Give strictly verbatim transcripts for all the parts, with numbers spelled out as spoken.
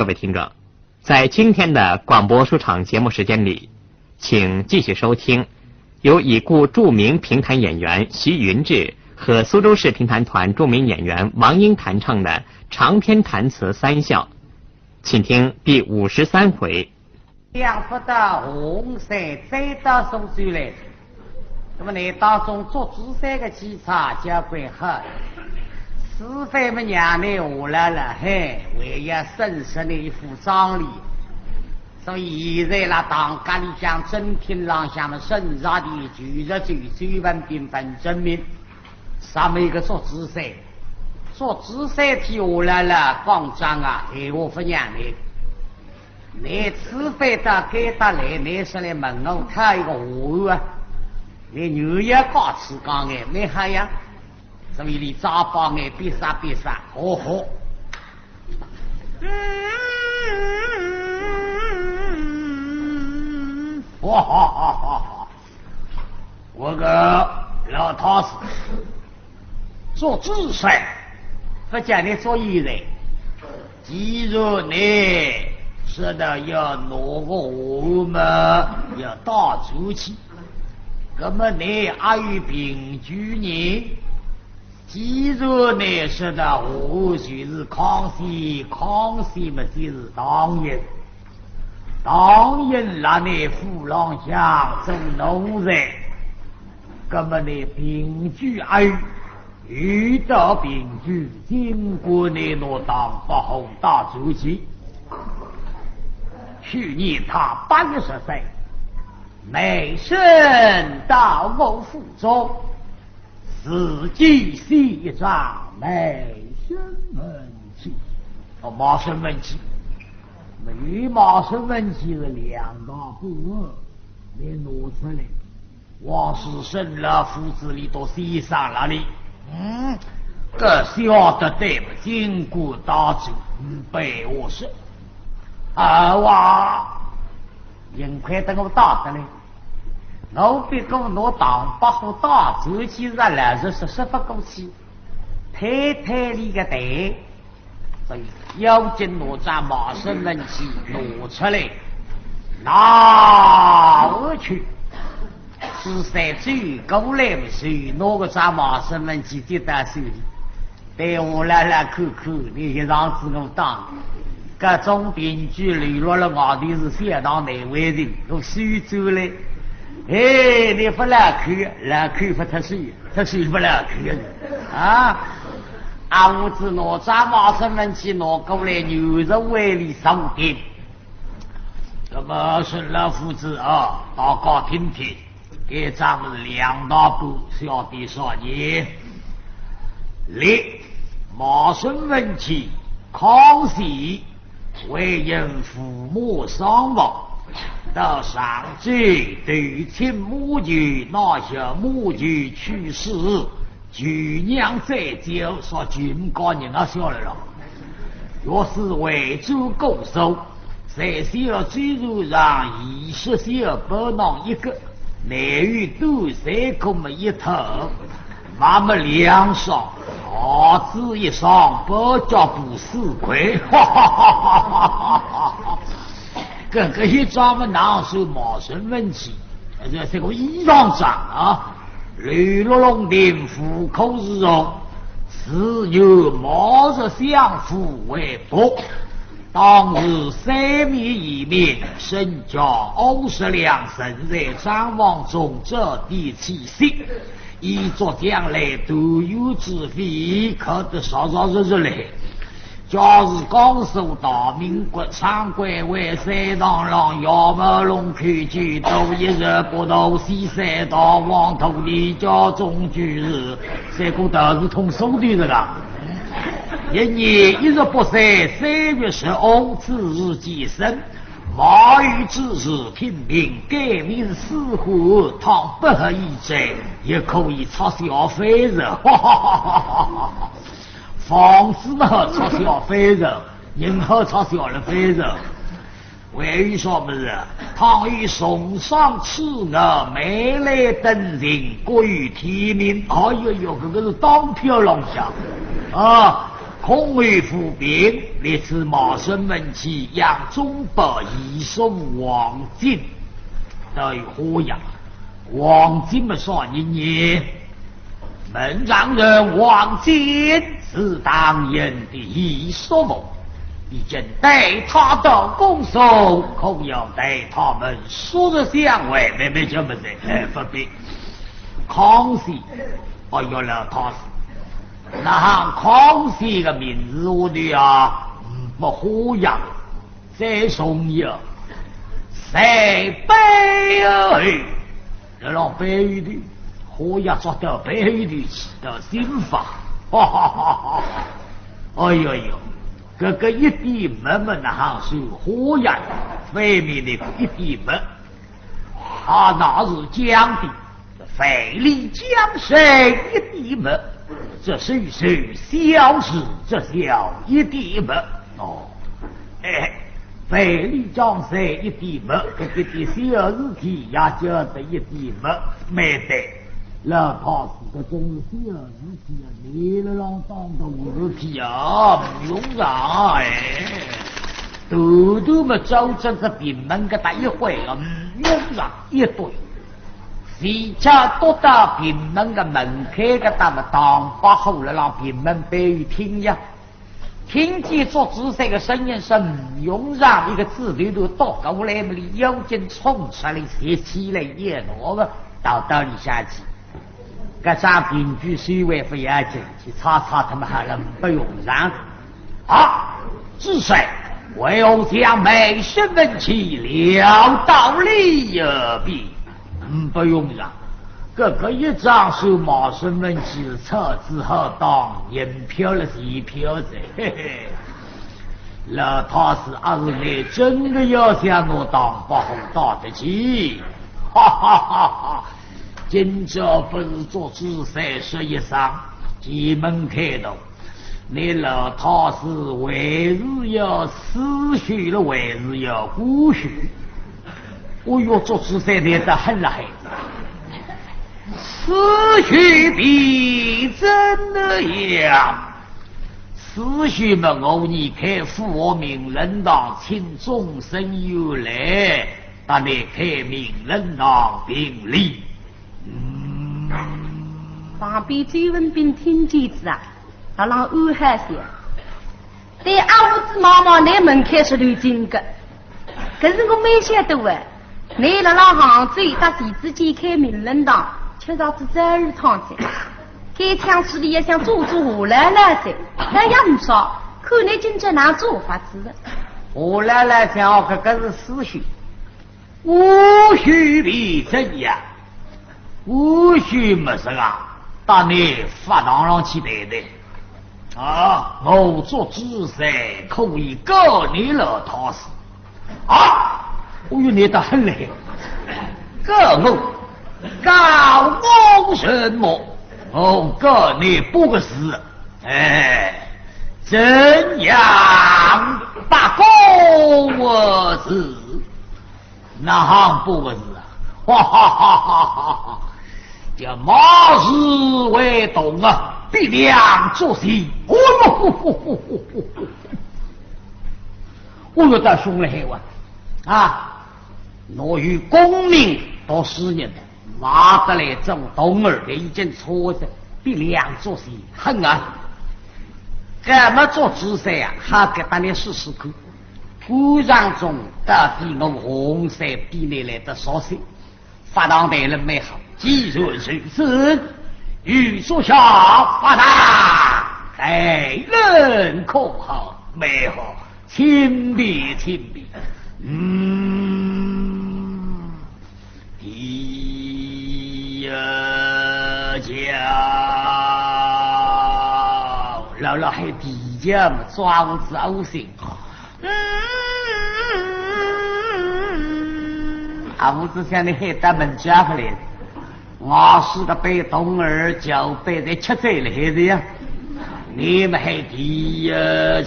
各位听众，在今天的广播书场节目时间里，请继续收听由已故著名评弹演员徐云志和苏州市评弹团著名演员王英弹唱的长篇弹词《三笑》，请听第五十三回。想不到红山再到苏州来，那么呢，当中祝枝山个气场交关好，师范么娘呢下来了，嘿，还要审审呢一副妆奁。所以现在啦，堂家里向正厅浪向么，审查的就是周周文宾本正明，啥么一个祝枝山，祝枝山天下来了，讲讲啊，闲话勿让呢。你此番到该搭来，你是来问我讨一个话啊？你又要告辞讲哎，没好呀？所以你眨巴眼，闭煞闭煞，哦吼。哇哈哈哈哈！我个老太师，祝枝山，不叫你祝枝山。既然你说的要拿个话么，要带出去，那么你还有凭据呢？既然你说的话就是康熙，康熙么就是唐寅，唐寅辣你府浪向做奴才，那么你凭据还有，有道凭据，尽管你拿唐伯虎带出去。去年他八月十三，卖身到我府中，自己写一张卖身文契。哦，卖身文契，没有卖身文契是两大不安，你拿出来。 王氏沈老夫子里头先生那里，嗯，搿晓得对勿？尽管带走，嗯，被我说。啊哇，幸亏等我带得来，我别个拿唐伯虎带走去，是来是说说不过去，推推你个台。 所以要紧拿张卖身文契拿出来，拿回去。是谁走过来么？谁拿个张卖身文契接到手里？对我来来看看，你一上子我当，搿种凭据流落了外头是相当难为情，我收转来。哎，你勿来看，来看勿脱手。 这是不了去的啊！啊，我只拿张卖身文契拿过来，牛肉碗里上顶。那么沈老夫子啊，大家听听，搿张是两大半，晓得啥呢？立，卖身文契，康熙 为因父母双亡，到常州投亲母舅，那时母舅去世，舅娘再走，说舅母家人也下来了。若是为主过寿，在小周船上，一十小不能一个，难于多三个么一头。 那么两双，鞋子一双，包脚布四块，哈哈哈哈哈哈！搿个一张么，哪算卖身文契？这是个衣裳张啊。刘六龙定府口之中，自有毛着相府为薄。当时三面一面，身价二十两，身在账房中，这地气息。 以作将来团圆之费，可得少少日日来。假使江苏大明国昌关外三堂浪，要么龙口酒都一日不到西三堂，黄土地家中居士，三个道士通俗的这个。一年一日不三，三月十五，此日见生。 卖油之时，听凭该名四户，倘不合意者，也可以拆小费子。哈哈哈哈哈哈！房子嘛，拆小费子，人好拆小了费子。还有啥么事？倘有重伤赐额，买来等情，各有天命。哎哟哟，搿个是当票浪向啊！空有浮萍，立志卖身问起杨宗保，移送黄金。对，花样，黄金么啥人呢？门上人黄金是当年的一说么，已经带他到宫中，可要带他们说着相会，妹妹就不是，哎，不必。康熙，哦，原来他是，那康熙的名字我的啊，嗯，不好呀。 最重要，在背后，辣浪背后头，花样抓到背后头去，到心房。哈哈哈哈哈！哎呦呦，搿个一点墨么哪哼算花样？外面那个一点墨，他那是讲的，万里江山一点墨，这是是小事，这小一点墨。哦，哎，万里江山一点墨，搿个点小事体也叫得一点墨，没得。老太师，搿真是小事体啊，你辣浪当大事体啊，勿用上哎。头头么照着这屏门搿搭一回啊，勿用上一对。 谁家踱到屏门个门槛个搭么唐伯虎辣浪屏门背后听呀，听见祝枝山个声音是勿用上一个字头都读过来么，里妖精冲出来，拾起来一拿个，到到里向去。搿张凭据虽然勿要紧，去擦擦他们还能勿用上。啊，祝枝山，为何将卖身问起了到里边？嗯，勿用上。 搿个一张手卖身问起是钞子好当，银票了钱票哉，嘿嘿。老太师，阿是你真个要想拿唐伯虎带得去？哈哈哈哈！今朝不是祝枝山说一声，前门开道， 你老太师还是要私许了，还是要官许？哦哟，祝枝山难得很了孩子。私许便怎样？私许么，我你开府和名人堂，请众生有礼，搭你开名人堂评理。嗯。旁边周文宾听见仔啊， 辣浪暗好笑。对阿五子望望，倷门槛是镀金个，可是我蛮晓得个，倷辣浪杭州搭徐子见开名人堂，吃着仔早儿汤仔，该腔势里也想做做下来了噻，那也勿少，看倷今朝哪做法子了。下来了，想搿个是私许。 无需比怎样，无需么事啊，搭你法堂上去谈谈。啊，我祝枝山可以告你老太师。啊，我有你的很嘞。告我，告我什么？我告你八个字。哎，怎样八个字？ 哪哼八个字啊？哈哈哈哈哈哈！叫马氏为同啊，必两作死。哦哟，哦哟，哦哟，哦哟，哦哟，大凶了害哇！啊，我有功名读书人，挖得来做童儿的已经错着，必两作死，很啊。搿么祝枝山啊，还给大家试试看。 官场中到底我洪三比你来得熟悉，法堂谈了蛮好。既然如此，与坐下法堂，待人可好？蛮好，请便，请便。嗯，第一轿，老老喊第一轿嘛，抓勿住恶心。 嗯，啊，我只想你喊到门家回来，我是个被童儿叫被在吃醉了还是呀？你们还第一家，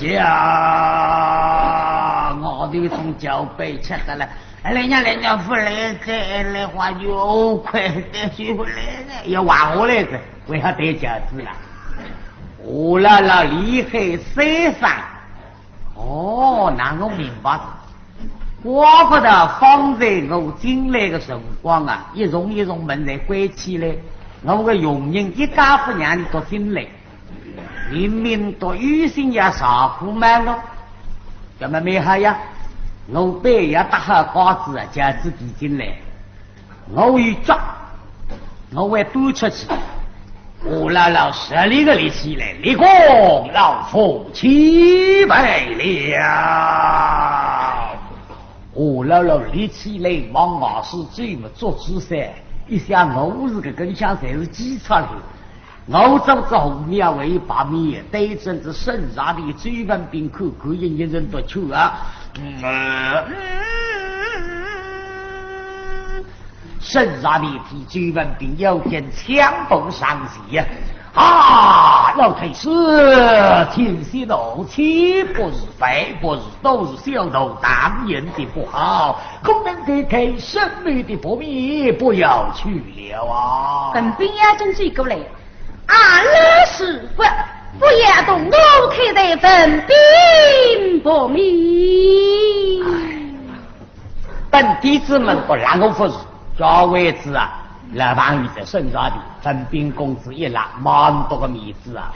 我的从叫被吃得了，人家人家不来这来话就快点就不来了，要挖我来着，我要得饺子了。我老老厉害三声。哦，那我明白了。怪不得方才我进来的辰光啊，一重一重门侪关起来，我的佣人一家勿让你读进来，明明读有心要上课嘛咯。那么蛮好呀，我板要搭好架子啊，叫仔弟进来。 我有脚，我会搬出去。我老老实力的立起来，立功，老夫起来了。我老老立起来，望外势走么，捉仔山，一想我是个跟前侪是鸡出来。 我走仔后面为八米，对准仔沈rat弟、周文宾看看，一人人都去啊。嗯，呃，嗯，沈rat弟替周文宾腰间抢步上前呀。啊，老太师，请息怒，岂不是犯不是都是小徒当年的不好，可能得开沈某的薄面，不要去了啊。文宾要紧追过来。 啊，老师傅，不要动怒，看在文宾薄面。本弟子们不拦我不是，这位子啊，老朋友在身上的，文宾公子一拉，蛮多个面子啊。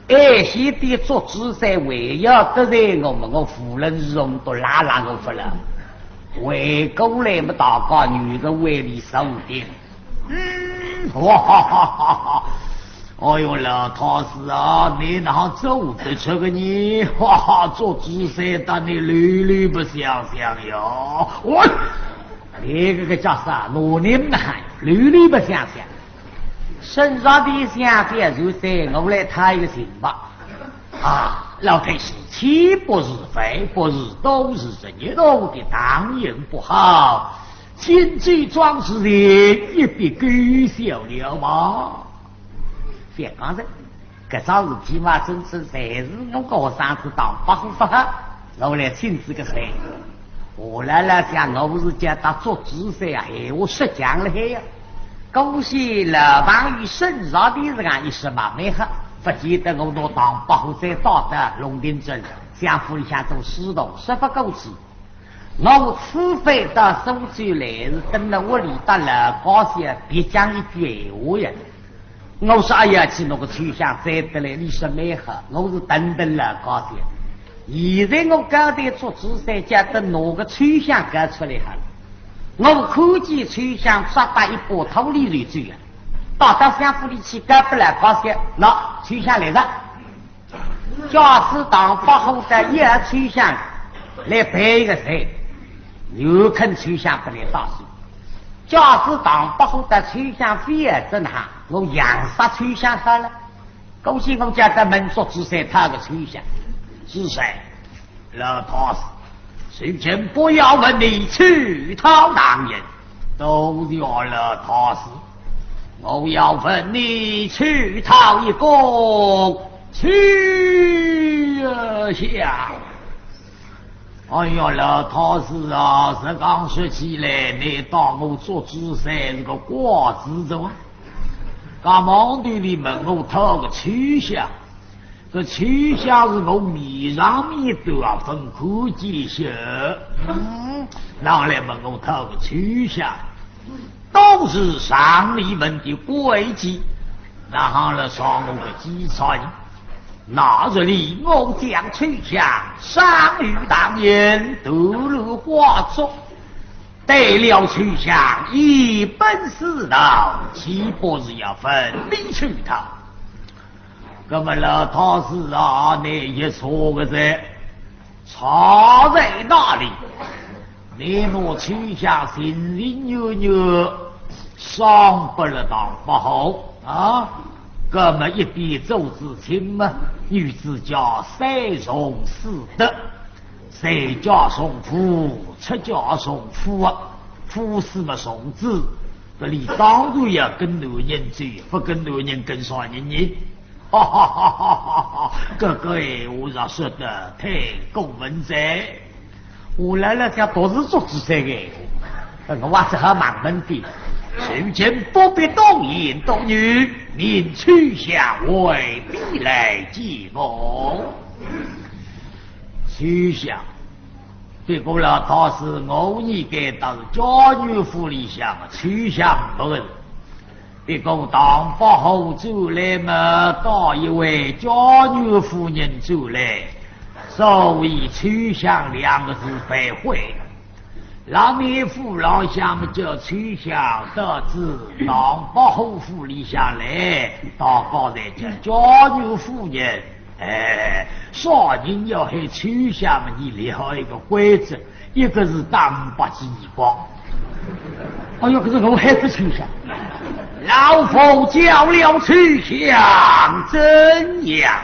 哎，现在捉仔山为要得罪我们，我无论如何都拉拉我不了。回过来么，大家女人为你受定。 嗯，哇哈哈哈哈！哎哟，老太师啊，你哪做得出个呢？哈哈，捉仔山搭你溜溜不相像呀！喂，你这个家啥，哪能呢？溜溜不相像？沈rat弟想想就在我来探一个情吧。啊，老太师，岂不是犯不是都是这一路的当年不好？ 请这庄子人一笔勾销了吗？覅讲哉，搿桩事体嘛，真正侪是我个学生子唐伯虎勿好，我来请仔个罪。我老老想，我是叫搭捉仔山啊，闲话说僵了海呀。可惜老朋友沈rat弟是讲一时嘛蛮好，勿见得我拿唐伯虎再带到龙庭镇，相府里向做书童，说勿过去。 我此番到苏州来，是等了屋里搭老家小别讲一句闲话呀。我说，哎呀，去拿个秋香摘得来，你说蛮好，我是等等老家小。现在我交代捉仔山，叫得拿个秋香交出来好了。我看见秋香抓搭一把土里头走呀，到到相府里去交拨老家小，喏，秋香来了。 假使唐伯虎搭要秋香来赔一个罪，有肯秋香拨俚打死。假使唐伯虎搭秋香勿要，怎哈，我强杀秋香好了。可惜我叫得问捉仔山讨个秋香。仔山，老太师， 谁人不要问你去讨当年，都要老太师。我要问你去讨一个秋香。哎呀，老太师啊，实梗说起来，你当我捉仔山是个怪子哉哇？搿忙头里问我讨个秋香， 搿秋香是我面上面都啊勿看见些。嗯，哪来问我讨个秋香？都是上里门的规矩，哪哼了上我个几差呢？那日里我将秋香赏与当年，独留花烛，待了秋香一本是道，岂不是要问你去讨？ 那么老太师啊，你也错个哉，差在哪里？你拿秋香情情愿愿赏拨了唐伯虎啊，那么一边做仔亲嘛，女子家三从四德，在家从父，出家从夫啊，夫死么从子，搿俚当然要跟男人走，勿跟男人跟啥人呢？ 哈哈哈哈哈哈！搿个闲话是说得太过分哉。我老老想都是捉仔山个闲话，我还是好问问的。如今不必多言多语，命秋香回避来见我。秋香，这个老道士，我应该到家奴府里向，秋香不问。 别个唐伯虎转来嘛，倒一位家奴夫人转来，所以秋香两个字白会。拉面府浪向么叫秋香，到仔唐伯虎府里向来，大家侪叫家奴夫人。 哎，啥人要喊秋香么，伊立好一个规则，一个字打勿白记耳光。哎哟，可是我喊仔秋香。老夫叫了秋香，怎样？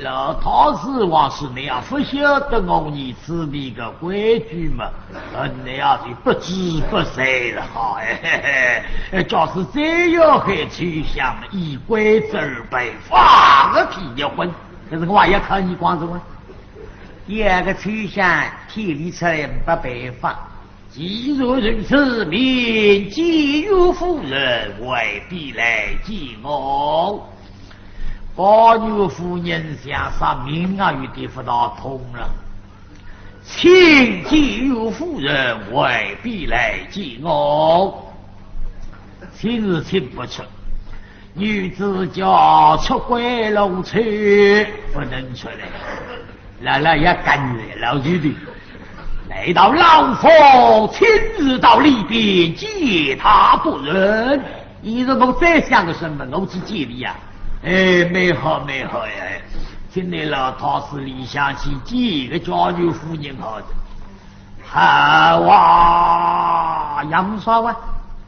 老道士，我说你也勿晓得我儿子搿个规矩嘛，呃，你也是不知不罪了哈。嘿嘿嘿，呃，假使再要喊秋香么，依规则而办，放个屁一混。 可是我也要看你光子啊。第二个秋香，体里出来没办法。既然如此，命监院夫人回避来见我。监院夫人想啥命啊，有点勿大通了。请监院夫人回避来见我。请是请不出， 女子家出闺弄丑，不能出来。老老爷赶来，老弟弟，难道老夫亲自到里边见她不成？你若不再想个什么，我去见你呀。哎，蛮好，蛮好呀，请你老道士里向去见个家奴夫人好的。 好啊，杨少啊，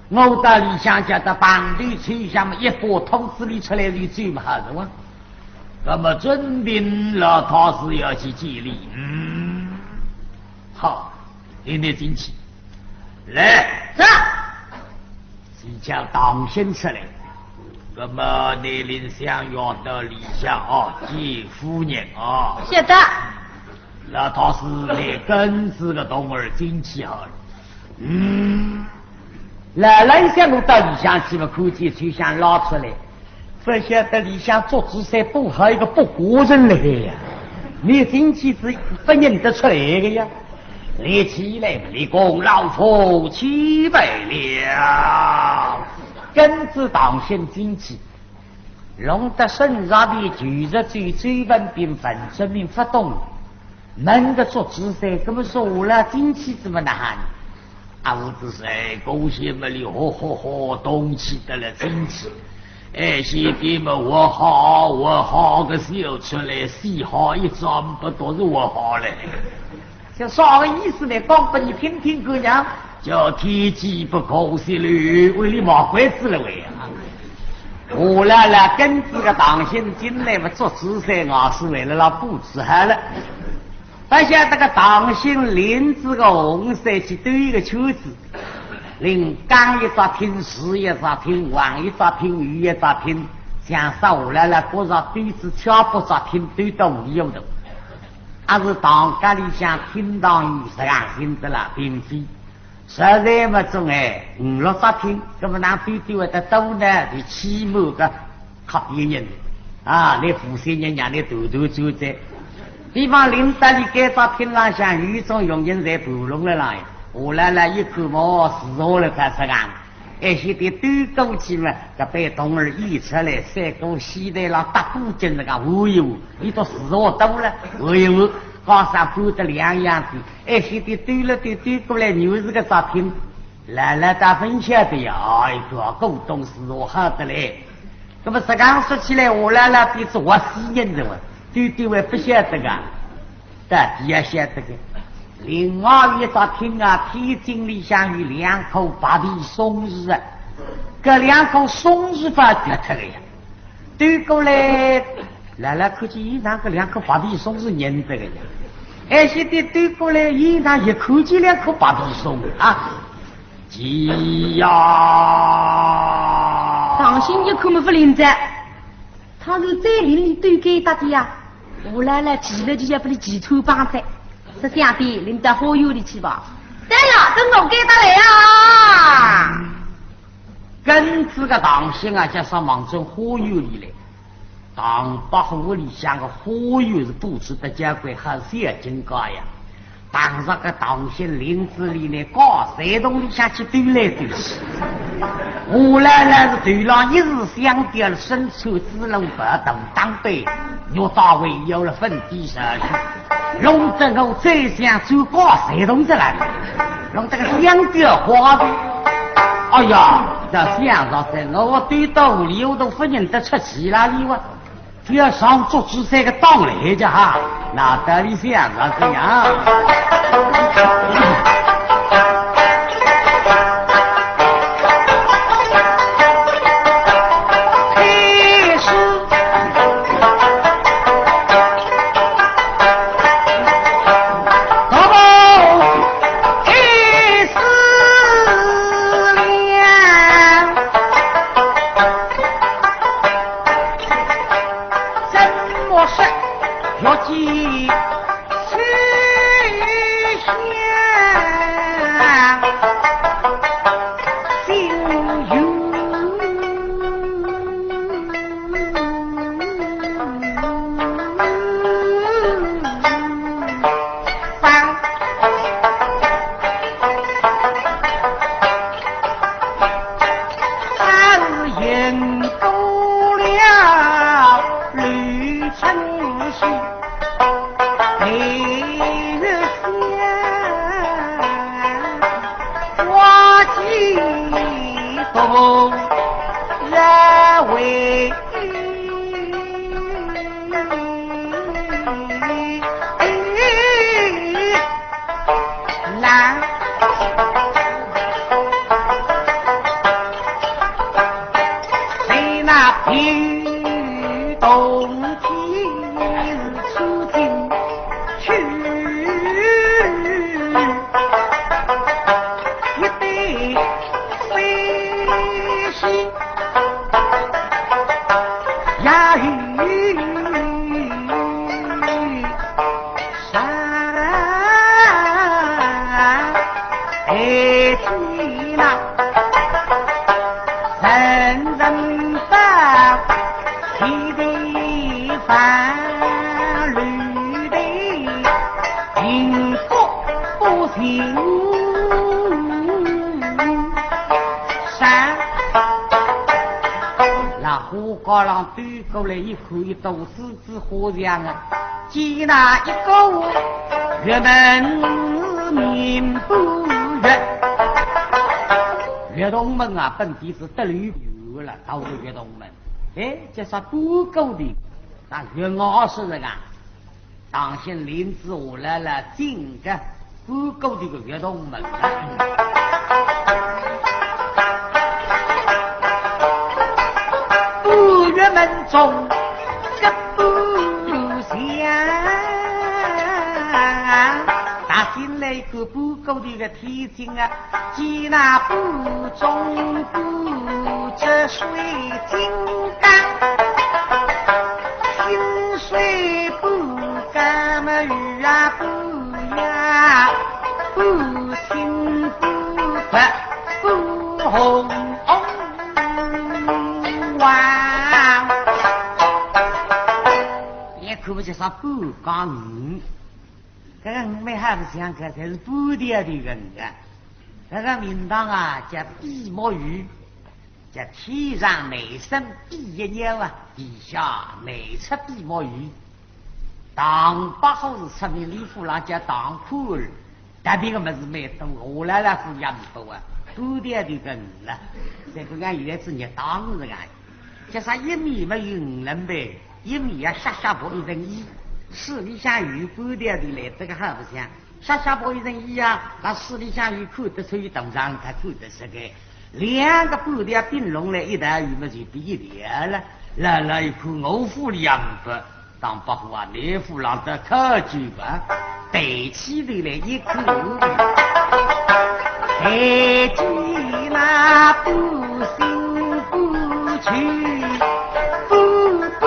我到里向叫他碰头，秋香么一把拖仔俚出来就走么好哉哇。那么准备老道士要去见礼，嗯，好，你们进去。来，是。 是叫唐兴出来。那么你领香要到里向哦，见夫人哦。晓得。老道士，你跟仔个童儿进去好了。嗯，老老想我到里向去嘛，看见秋香拉出来，勿晓得里向祝枝山摆好一个八卦阵来呀。你进去是勿认得出来个呀。 你起来，你讲老夫起来了。跟仔唐兴进去，弄得身上的就是这周文宾文质彬勿动。问个祝枝山，搿么说我了进去怎么难？啊，我只是哎，高兴么哩，吼吼吼，动气得了进去。哎，先别么，我好，我好个笑出来，死好一张，不都是我好嘞。 这啥个意思呢？讲拨你听听看呀。叫天机不可泄露，为你卖关子了喂啊！我来了，跟仔个唐兴进来嘛，祝枝山外势为了拉布置好了。但是这个唐兴领仔个红衫去兜一个圈子，领刚一只厅，是一只厅，横一只厅，竖一只厅，像啥下来了，各只兜子挑拨只厅，兜到里头头。 还是堂家里向厅堂有实梗性的啦，并非。实在么总哎，五六只厅，搿么哪兜兜会得多呢？就起码个靠别人啊，你无锡人让你团团转转。比方领到里该只厅浪向有一种佣人在盘弄了啦，下来了一看么，是我了才实梗。 哎，现在兜过去嘛，搿班童儿一出来，三个膝盖浪搭鼓劲，搿个，哦哟，伊倒是学到了，哦哟，高上翻得两样子。哎，现在兜了兜，兜过来，又是个啥厅，老老倒勿晓得呀，哎，搿个古董是学好得嘞。那么实梗说起来，我老老比是活死人的哇，兜兜还勿晓得个。 到底要晓得个。另外一只厅啊，天井里向有两棵白皮松树啊，搿两棵松树勿要丢脱个呀。兜过来，老老看见伊哪个两棵白皮松树认得个呀。哎，现在兜过来，伊哪一看见两棵白皮松啊？急呀！唐兴一看么勿灵哉， 倘若再领俚兜该搭的呀，我老老急了就要拨俚急穿帮哉。是想的，领到花园里去吧。对了，等我该搭来啊！跟仔个唐鑫啊，就上望准花园里来。唐伯虎屋里向个花园是布置得交关好，小景观呀。当时个唐鑫林子里呢，搞山洞里向去兜来兜去。我来了是头浪一时想到了，身穿紫罗袍大打扮，玉带围腰了粉底长靴，弄得我最像走搞山洞的来了，弄得个像个花子。哎呀，这想着在我对到屋里我都不认得出去了哩哇。 只要上足之三个当来着哈，那到底想着怎样？那花架浪对过来一看，一道紫紫花墙啊，见那一个月门面半月。月洞门啊，本地是得了月了，到了月洞门。哎，这是半个的，那月牙是这个。 当心林子下来了，进个半个的个月洞门了。半月门中个半相，踏进来个半个的个天井啊，见那半中半只水晶缸，清水 不干么鱼啊不呀，不青不白不红啊。也看不出啥不讲鱼，这个鱼没还不像个，才是不掉的个鱼啊。这个名堂啊，叫比目鱼。 叫天上内生比翼鸟啊，地下内出比目鱼。唐伯虎是出名，李府浪叫唐官儿，特别个物事蛮多，下来了是养勿多啊，半条头个鱼了。这个俺有一只热当是啊，叫啥一米么有五人呗，一米啊下下薄一人一，水里向有半条头来，这个还不像。 下下薄一人一啊，那水里向有看得出有多长，他看得出个。两个半条并拢来一道，有么就比一条了。老老一看，我府里也勿，唐伯虎啊，你府浪得可久吧？抬起头来一看，抬起那不行不去，不不。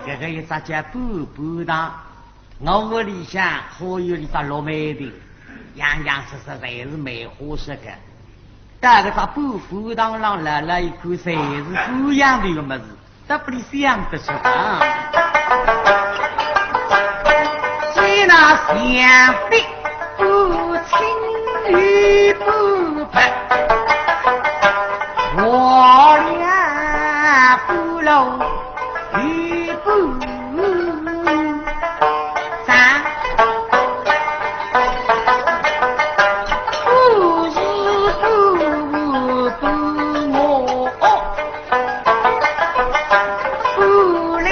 搿个一只叫半半堂，我屋里向花园里只落梅亭，样样式式侪是梅花式个。到搿只半半堂浪来了一看，侪是各样的个物事，搭拨俚想得出啊。谁那想的不清与不白，我俩不露 一步上，不是不不我，不来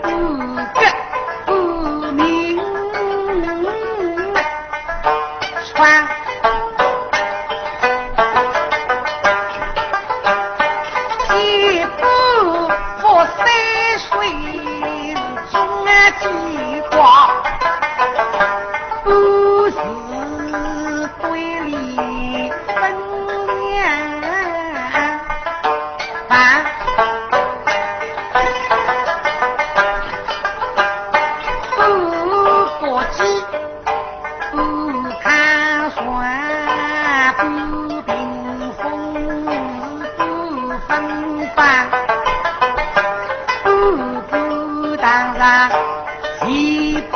不个不明。 穿。一步过山水中间挂，不是对立分明。 啊，不过激，不看船，不屏风，不风帆，不不当然，岂不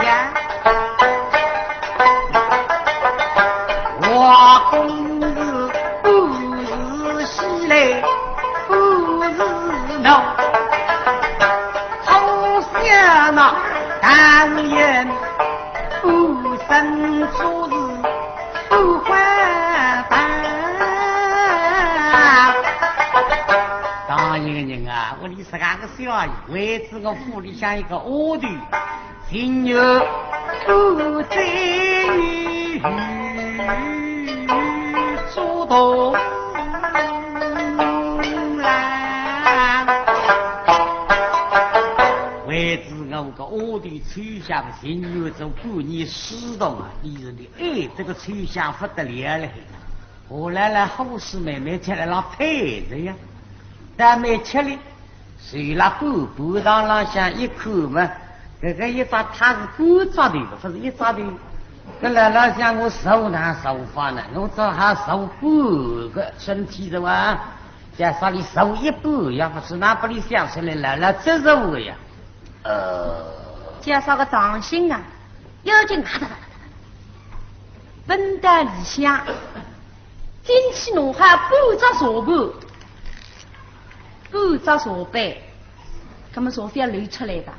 呀，我公子不是喜来不是恼，从小那当然不生出是不欢喜。当一个人啊，屋里 自家个小姨，为仔我府里向一个丫头，情愿不在于主动啦。为仔我个丫头秋香，情愿做半年书童啊，伊是的，哎，这个秋香不得了了。 我来了，好事慢慢吃了，让配着呀。但没吃哩，谁拉半半堂浪向一看嘛，搿个一只他是半只头，不是一只头。搿老老想我手哪手法呢？我只好手半个身体的哇，叫啥哩手一半，要不是那不里想出来，老老这是我呀。呃，叫啥个长心啊？要紧啊，哒哒哒哒哒，奔到里向。 进去弄好半只茶盘，半只茶杯，葛末茶勿要流出来个，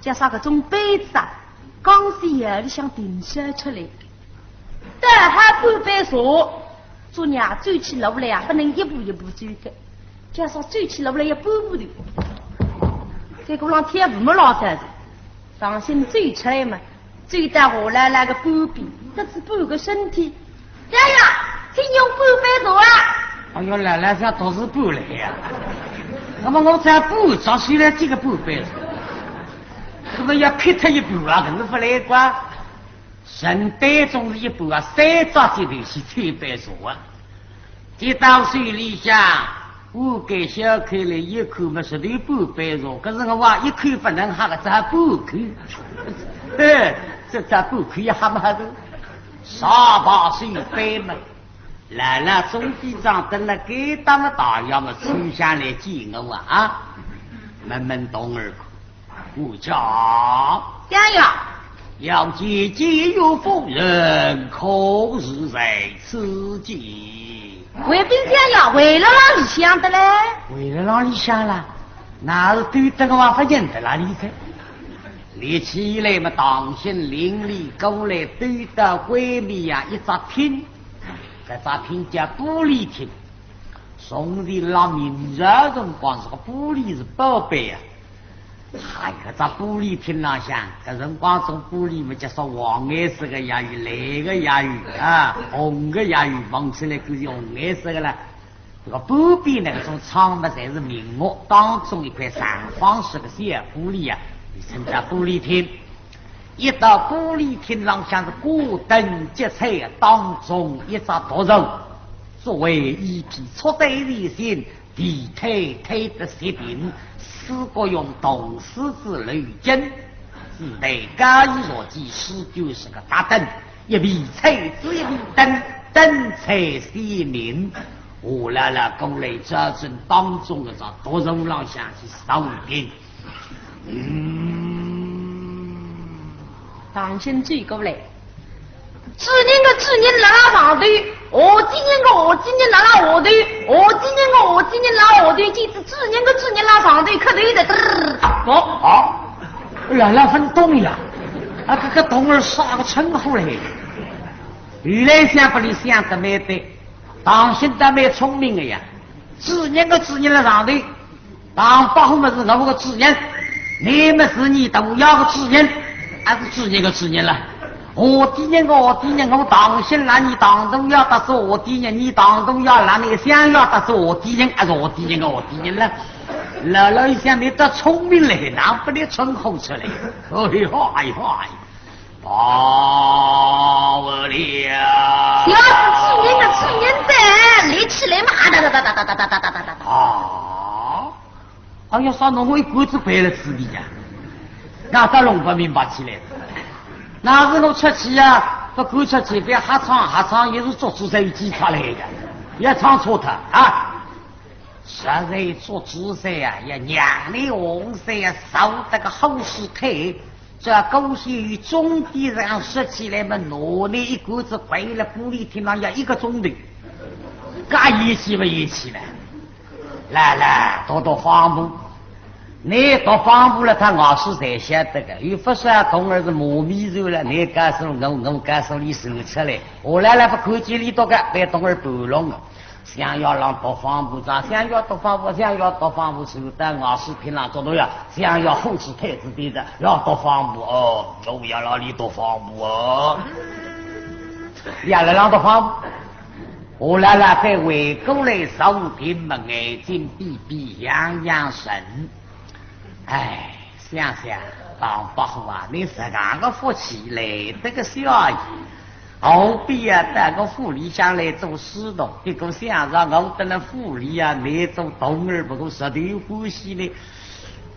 叫啥搿种杯子啊，刚是夜里向停烧出来，倒好半杯茶，做娘走起路来啊，勿能一步一步走个，叫啥走起路来要半步头，结果浪天无么老早子，上身走出来嘛， 走到何老老个半边，只是半个身体。爷爷，请用半杯茶啊！哎哟，老老想倒是半来呀。那么我再半只，谁来这个半杯茶？那么要劈脱一半啊，可是不来个。人对总是一半啊，三只指头去取杯茶啊。 接到手里向，我给小开了一口嘛，是头半杯茶，可是我话一口不能喝个，只好半口。哎，这只半口也喝不下去，啥把水杯嘛，来了，总比长等了该当个大爷嘛，抽下来见我啊，啊，门门动耳。 我讲，相爷，要见姐姐与夫人，可是在此间？回禀相爷，回了浪里向的嘞。回了浪里向啦，那是对等个话，勿认得啦，你看。立起来嘛，当心伶俐过来，对到对面呀，一只厅，搿只厅叫玻璃厅。从前老明朝辰光，是个玻璃是宝贝啊。 哎，搿只玻璃厅浪向，搿辰光种玻璃嘛，叫啥黄颜色个也有，蓝个也有啊，红个也有，望出来就是红颜色个了。搿个半边呢，搿种窗嘛，侪是明月，当中一块长方形个小玻璃啊，伊称叫玻璃厅。一道玻璃厅浪向是挂灯结彩，当中一只独座，座位一体，坐在里向，地毯推得雪平，四角用铜丝子围巾，是台高一座几，四角是个大灯，一面彩子一面灯，灯彩鲜明。我老老过来，照准当中搿只独座浪向去坐定。 嗯，唐鑫走过来，主人个主人辣辣上头，下贱人个下贱人辣辣下头，下贱人个下贱人辣辣下头，见仔主人个主人辣上头，磕头的，嘚儿。哦，好，老老勿懂呀，啊，搿个童儿啥个称呼嘞？原来想拨俚想得蛮对，唐鑫倒蛮聪明个呀，主人个主人辣上头， 唐伯虎么是我个主人，倷么是伲大爷个主人，还是主人个主人了？下贱人个下贱人，我唐鑫辣伲唐大爷搭做下贱人，伲唐大爷辣倷相爷搭做下贱人，还是下贱人个下贱人了？老老一想，倷倒聪明嘞，哪能拨俚称呼出来？哎哟，哎哟，哎哟！ 罢了。要是主人个主人的，立起来嘛，啊哒哒哒哒哒哒哒哒哒哒哒。啊，哎呀，啥弄我一棍子掼了自己呀？那倒弄勿明白起来。那是我出去呀，勿敢出去，覅瞎唱，瞎唱也是捉住才有几出来个，也唱错脱啊。 实在捉住噻呀，也让俚红噻呀，受得个好势退。这狗血与中地上说起来嘛，拿俚一棍子掼了玻璃厅浪要一个钟头，介义气勿义气呢？来来，踱踱方步。倷踱方步了，他外势侪晓得个，有勿少童儿是麻迷住了，倷告诉我，我告诉俚，说出来。我来了，勿看见俚笃个，被童儿拨弄了。 相爷浪踱方步，张相爷踱方步，相爷踱方步，走到外势厅浪坐定呀，相爷虎视眦眦盯着，要踱方步哦，我要让你踱方步哦。要来让踱方步。我老老再回过来，朝廷门眼睛闭闭，样样神。哎，想想，唐伯虎啊，你实梗个福气来得个小呀。 何必啊，到我府里向来做书童，结果想着我到了府里啊，倷做童儿，不过实头欢喜呢。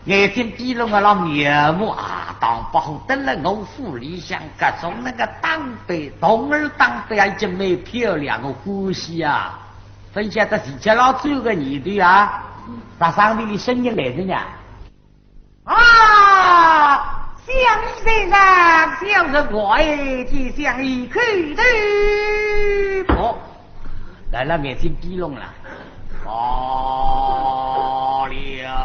眼睛闭拢啊，老眉目啊，唐伯虎到了我府里向，各种那个打扮，童儿打扮啊，已经蛮漂亮，我欢喜啊。勿晓得自家老转个念头啊，啥生理里声音来着呢？ 啊，相爷在上，小人我爱见相爷叩头。哦，来了，眼睛闭拢了。罢了。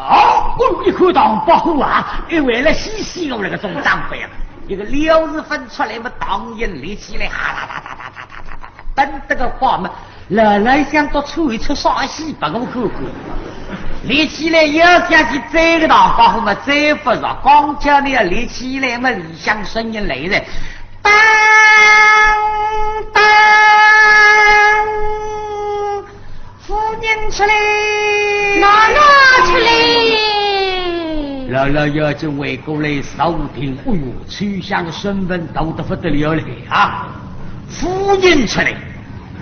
哦，哦，一看唐伯虎啊，哎，为了嘻嘻我那个总长辈啊，一个料子分出来嘛，唐寅立起来，哈啦啦啦啦啦啦啦啦，蹬得个快嘛， 老老想到出一出啥戏拨我看看。立起来要想去追个唐伯虎嘛，追勿着。刚巧呢，立起来嘛，里向声音来了，当当，夫人出来，奶奶出来。老老要紧回过来，朝廷，哎哟，秋香个身份大得不得了嘞啊！夫人出来。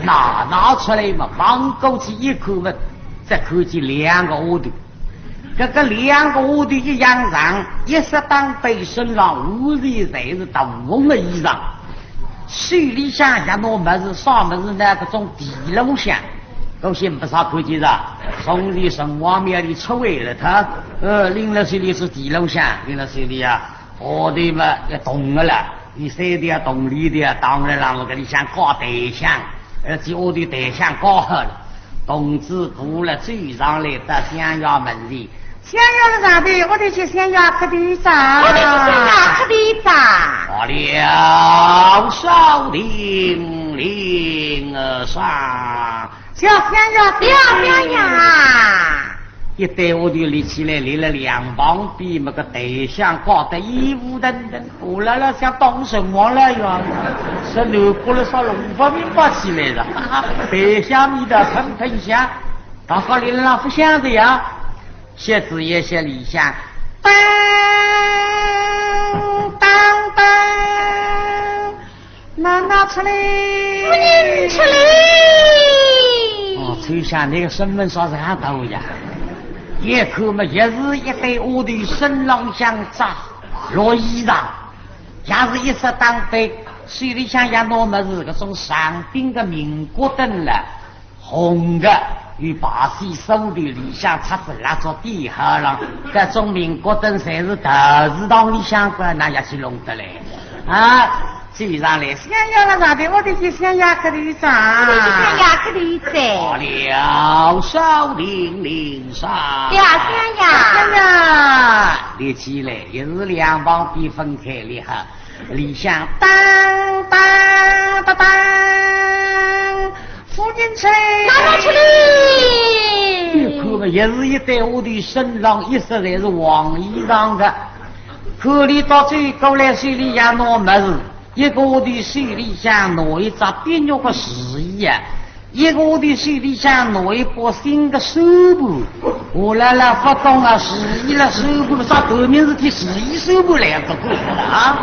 奶奶出来嘛，望过去一看嘛，只看见两个丫头。搿个两个丫头一样长，一身打扮身浪，完全侪是大红个衣裳。手里向也拿物事，啥物事呢？搿种提笼香，搿些勿啥看见着，从前城隍庙里出回了，他，呃，拎了手里是提笼香，拎了手里啊， 丫头嘛要动个了，伊三条动里头啊，当然让我搿里向搞台香，而且丫头台香搞好了，童子步了走上来到相爷门前，相爷辣上头，丫头去相爷磕头哉。丫头去相爷磕头哉。罢了，少停灵上。 小相爷，小相爷啊！一对丫头立起来，立了两旁边，么个台香搞得烟雾腾腾，我辣辣想当城隍了呀，是南瓜了啥弄勿明白起来了。台香味道喷喷香，大家立了勿响的呀，歇仔一歇里向，当当当。拿出来。夫人出来。哦，秋香，倷个身份啥是介大呀？一看嘛，也是一对丫头，身浪向着绿衣裳，也是一身打扮，手里向也拿么事，搿种长柄个苹果灯了。 红个，有白线丝头，里向插仔蜡烛点好了，搿种苹果灯侪是道士堂里向个，哪哼去弄得来？啊，走上来，相爷了，上头屋里去相爷磕头一声。相爷磕头一声。罢了，少林林上。呀，相爷。相爷，立起来，也是两旁边分开立好。 里向当当当当，夫人出来。拿拿出来。一看嘛，也是一对丫头，身浪一身侪是黄衣裳个。看俚倒转过来，手里也拿么事，一个丫头手里向拿一只碧玉个树叶啊， 一个丫头手里向拿一把新个算盘，我来了勿懂啊，树叶了算盘，啥头名事体树叶算盘来呀，搿个啊？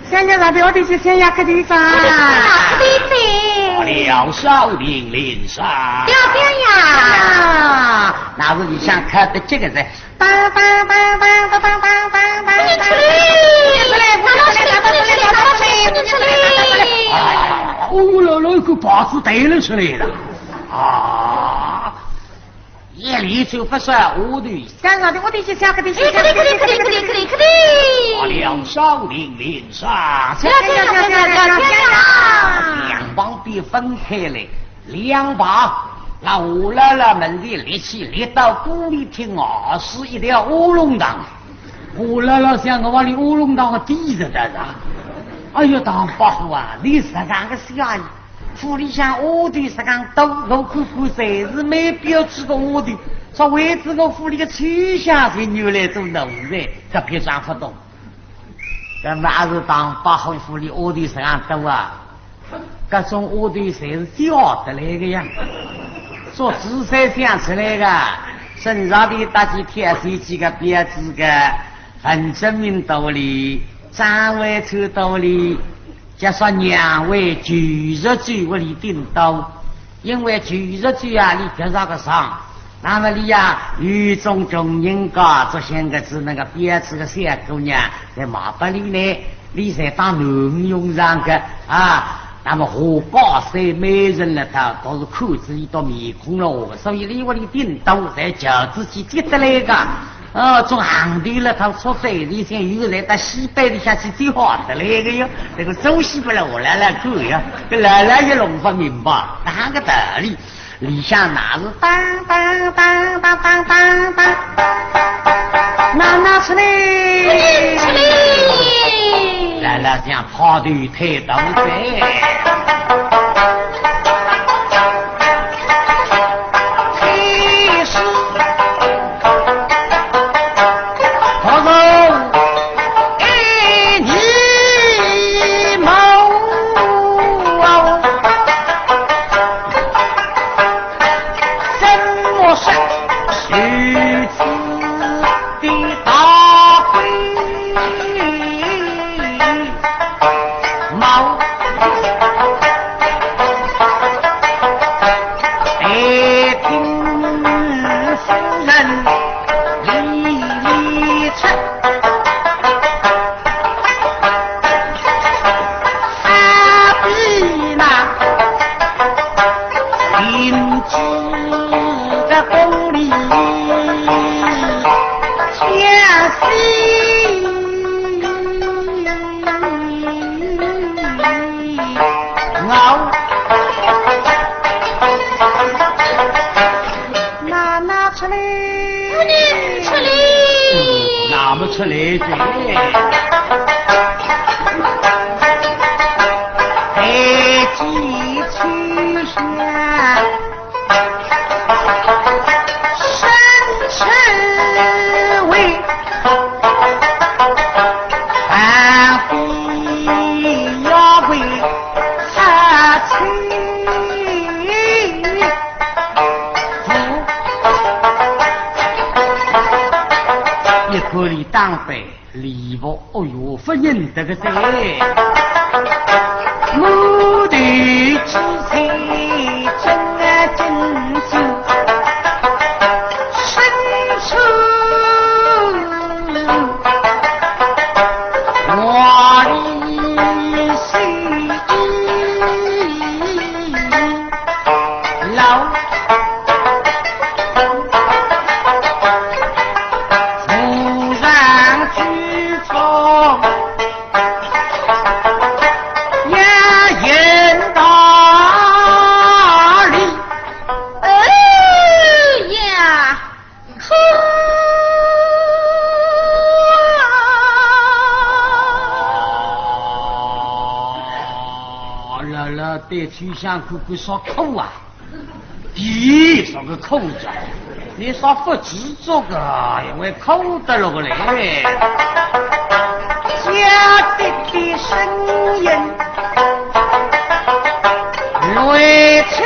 相爷上头，我得去相爷磕头一声。磕头一声。罢了，少林林上。呀，相爷。啊，那是里向磕得急个哉。 当当当当当当当当当当。夫人出来，拿拿出来，拿拿出来，拿拿出来，夫人出来。哦哟，老老一个牌子抬了出来了。啊，一连串勿少丫头，相爷的，我的去相爷的，哎，可以可以可以可以可以可以可以。罢了，少林林上。相爷相爷相爷相爷。两旁边分开来。 两排，那夏老爷门前立起，立到玻璃厅外，是一条乌龙堂。夏老爷想，我屋里乌龙堂个底子在啥？哎哟，唐伯虎啊，倷实梗个小人，府里向丫头实梗多，我看看侪是蛮标致个丫头，啥为仔我府里个秋香才原来做奴才，搿批装勿懂。搿么也是唐伯虎府里丫头实梗多啊。 搿种丫头侪是叫得来个呀，做仔细想出来个，身上头搭起挑选几个标致个，文徵明到哩，张惠川到哩，加上杨惠、裘淑娟屋里顶多，因为裘淑娟啊，俚搿只个上， 那么俚呀，有种穷人家，做像搿种那个标致个小姑娘，侪买拨俚呢，俚侪当囡儿用场个啊。那么花高山美人了，倒倒是看仔俚个面孔了，所以俚屋里顶多侪叫仔去接得来个。哦，种行头了，倒出山里向有个来到西北里向去最好得来个哟。搿个做西北了，我来来看呀，搿来来也弄勿明白，哪个道理？ 里向乃是当当当当当当当，拿拿出来，出来，来了像炮头推刀子。哎，是，好喽。 哎，你mau，怎么说？谁知的大灰mau，待听夫人 里里出，阿比那灵芝的宫里相信。 拿拿出来。夫人出来。嗯，拿么出来的。抬起秋香，身侧围。 旁边要为他吹。一看俚打扮，礼服，哦哟，不认得个哉。我的妻子真啊真心，身处华丽世界。 老夫人居中，也言道理。哎呀，哭啊！老老对秋香看看，啥哭啊？ 咦，啥个哭着？你啥不知足个，因为哭得落个嘞。家的的声音，泪水。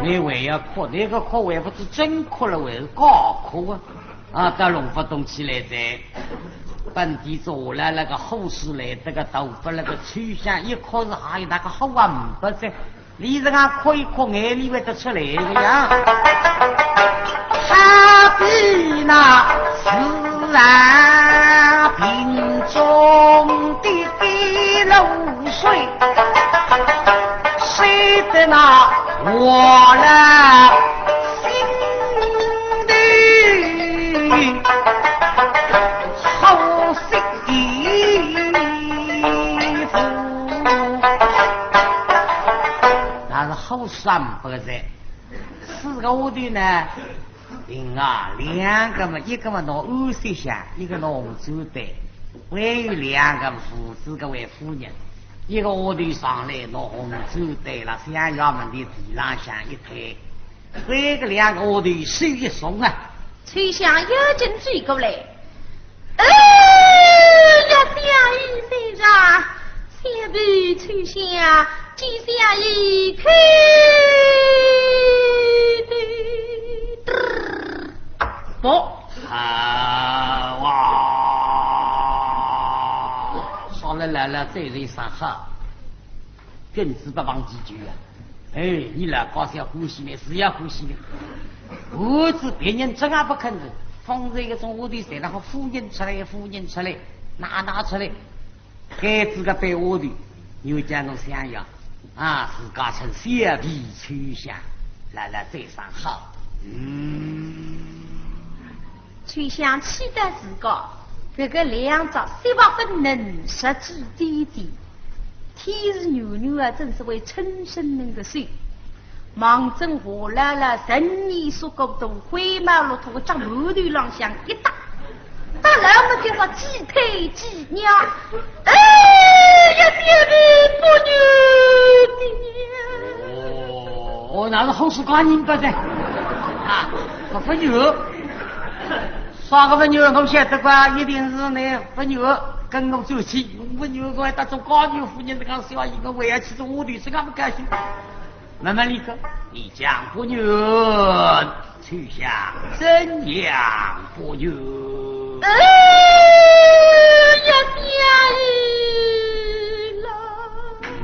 你还要哭，那个哭还不知真哭了还是假哭啊？ 啊，倒弄不懂起来哉。本地做下来那个好事来，这个头发那个秋香一哭是还有那个好啊，不是？你这个哭一哭，眼泪会得出来的呀。好比那自然瓶中的甘露水，谁得那我了 心里好色的福。那是好三不个哉。四个丫头呢，另外两个嘛，一个嘛拿暗色相，一个拿红毡袋，还有两个父子个位夫人。一个丫头上来拿红毡袋了，向衙门的地浪向一推， 推个两个丫头手一松啊。秋香要紧追过来。哎呀，小姨妹啊，小妹秋香，见小姨去的。不。啊，哇！说了来了，这人啥好？ 君子不忘其旧啊。哎，你老家小欢喜呢，是要欢喜呢。我是别人怎样不肯的，方才一种丫头在那个夫人出来，夫人出来，拿拿出来，该自个被丫头，又叫我想要啊，自家称小婢秋香，来来再上好。嗯。 秋香气得自家，搿个两只雪白粉嫩，十指尖尖，天时软软啊，真是会称生人个手。望准华老老人面缩骨头，灰毛落脱个只馒头浪向一搭，搭牢么叫啥鸡腿鸡娘。哎呀，爹爹不牛的。哦，哦，那是好事干人不的啊，不牛。 啥个不牛？我晓得个，一定是你不牛，跟我走起，不牛，我还当做高牛夫人这个小姨，我还要去做我的，这个不高兴。慢慢理个，你讲不牛，秋香怎样不牛？哎呀，爹啦！ 嗯。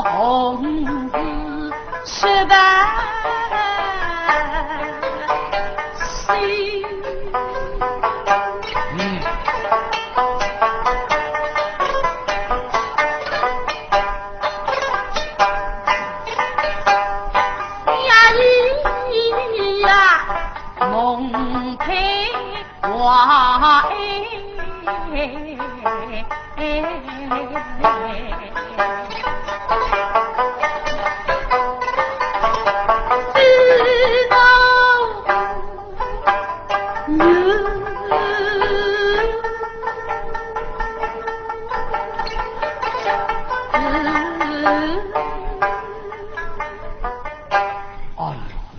红日十八星。嗯。呀咿呀，梦thấy花哎。 哎呀，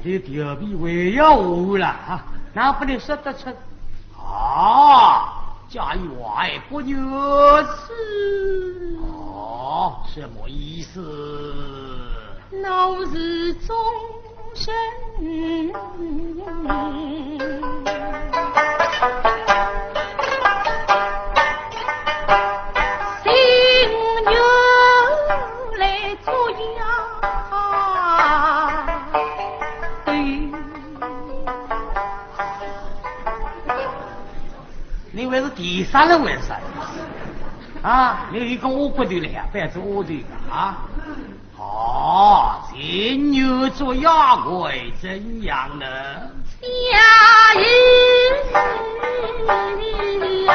你调皮还要我了啊，哪不能说得出？啊，家有爱不愿死。哦，什么意思？老是终身心愿来做呀。 你还是第三了，为啥？啊，你一个我不对了呀，不要做我这个啊。哦，情愿做丫鬟怎样呢？呀咿呀，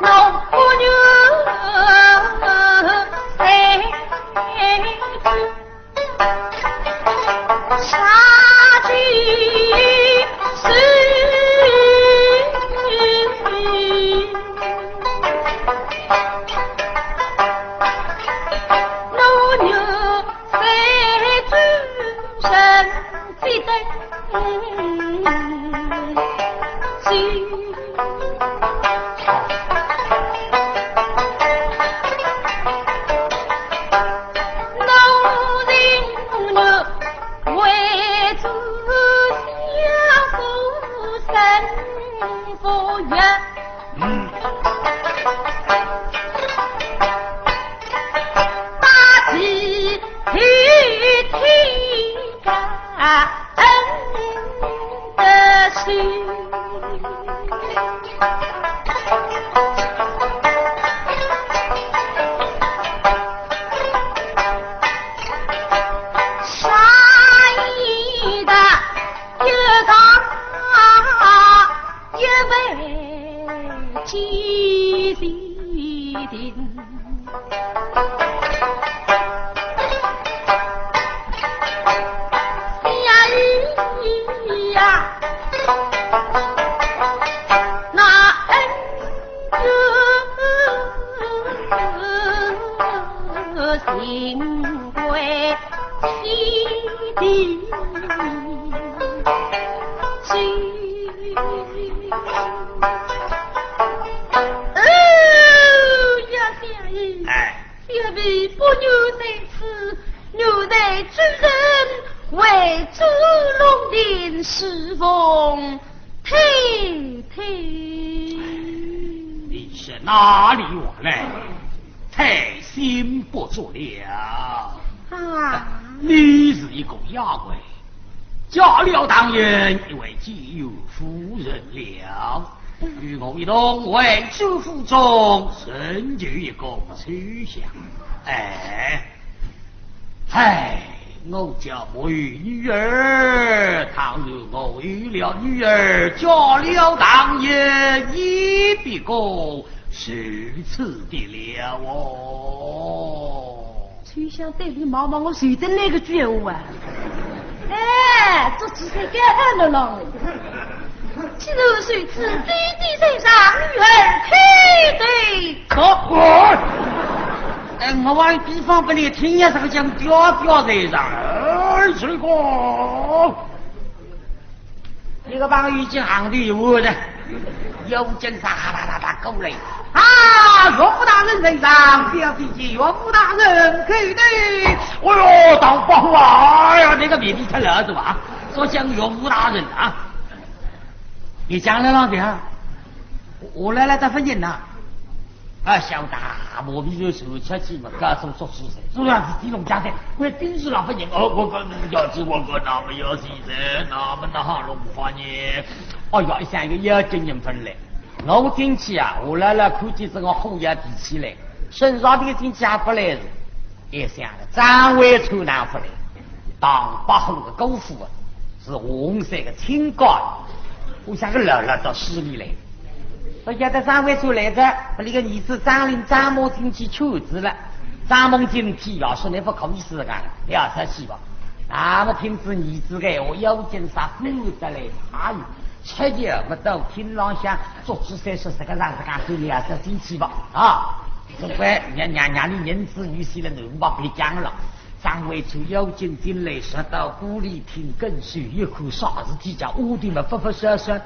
我不愿再 哎。小婢不愿在此，愿在主人回转龙庭侍奉太太。你说哪里话来？太心不足了。啊。你是一个丫鬟， 嫁了当年一位解元夫人了，与我一同回转府中，仍旧一个秋香。哎，唉，我家没有女儿，倘若我有了女儿，嫁了当年也不过如此的了哦。 秋香对俚望望，我谁得那个觉悟啊？哎，做几岁该喊了郎了。既然如此，爹爹在上，女儿开对坐。哎，我往比方拨你听呀，这个讲爹爹在上，哎，这个。 一个朋友已经行头有的，有精神，哈哒哒哒过来。啊，岳父大人在上，小婢见岳父大人，叩头。哎哟，大伯啊，哎呀，那个面皮太老是吧？说讲岳父大人啊，你讲了浪的啊？我来了，他不认呐。啊，晓得啊，莫非是受出去嘛？告诉做主噻，主要是地龙家的，我平时老不认，哦，我跟要紧，我跟那么要紧噻，那么那好弄法呢？哦哟，一想一个要紧人分来，我进去啊，我来了，看见这个虎要提起来，身上的进去还不来是。 一想，张惠川拿出来，唐伯虎的姑父啊，是红色的亲家，我想个老老到势利来。不晓得张惠川来着，把那个儿子张林、张猛进去求子了。张猛进去啊，说你不可以死干，你要出去吧。那么听仔儿子的话，要紧啥扶得来，哎哟，吃也没到厅浪向，做主噻，说这个让这个对你要是进去吧，啊。总归让让让你银子女婿了，能把别讲了。张惠川要紧进来，说到鼓里厅跟首一看，啥事体叫屋里嘛不不声声。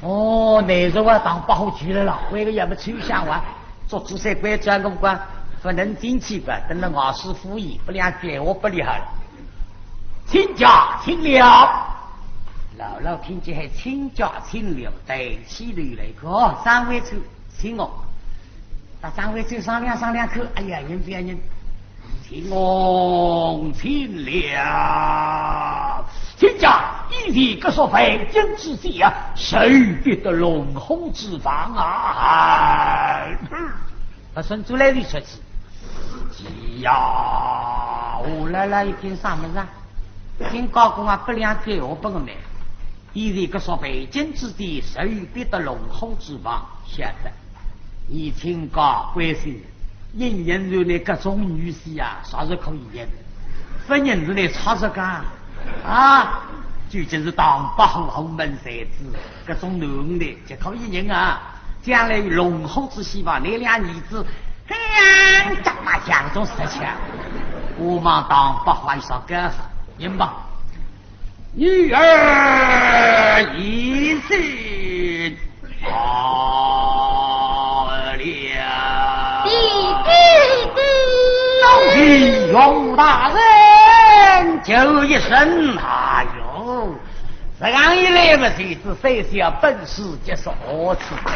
哦，难受啊，唐伯虎去了啦，为个也没吹响完，做主噻关照辰光，不能进去吧，等了外师傅也不了解我不厉害了。请假请了。老老听见还请假请了，抬起头来看，哦，张惠川，请我。 大张惠川商量商量看，哎呀，人不要人，请我请了。请假，以前各所为君之计啊，谁比得龙虎之防啊？啊，孙子来的出去。哎呀，我来了一听啥么子啊？听高公啊，不良给我不个呢。 以前个说为君之计，谁比得龙虎之防，晓得。你亲家关心，人人有你各种女婿啊，啥是可以认？不认是你差着干啊？究竟是唐伯虎门才子，各种男的就可以认啊。将来龙虎之希望，你两儿子，嘿呀，长大像种事情，我们唐伯虎还少个认吧。 女儿一心好了。弟弟弟。老弟，岳大人救一生。哎呦，这样一来嘛，谁知三小本事就是好吃的。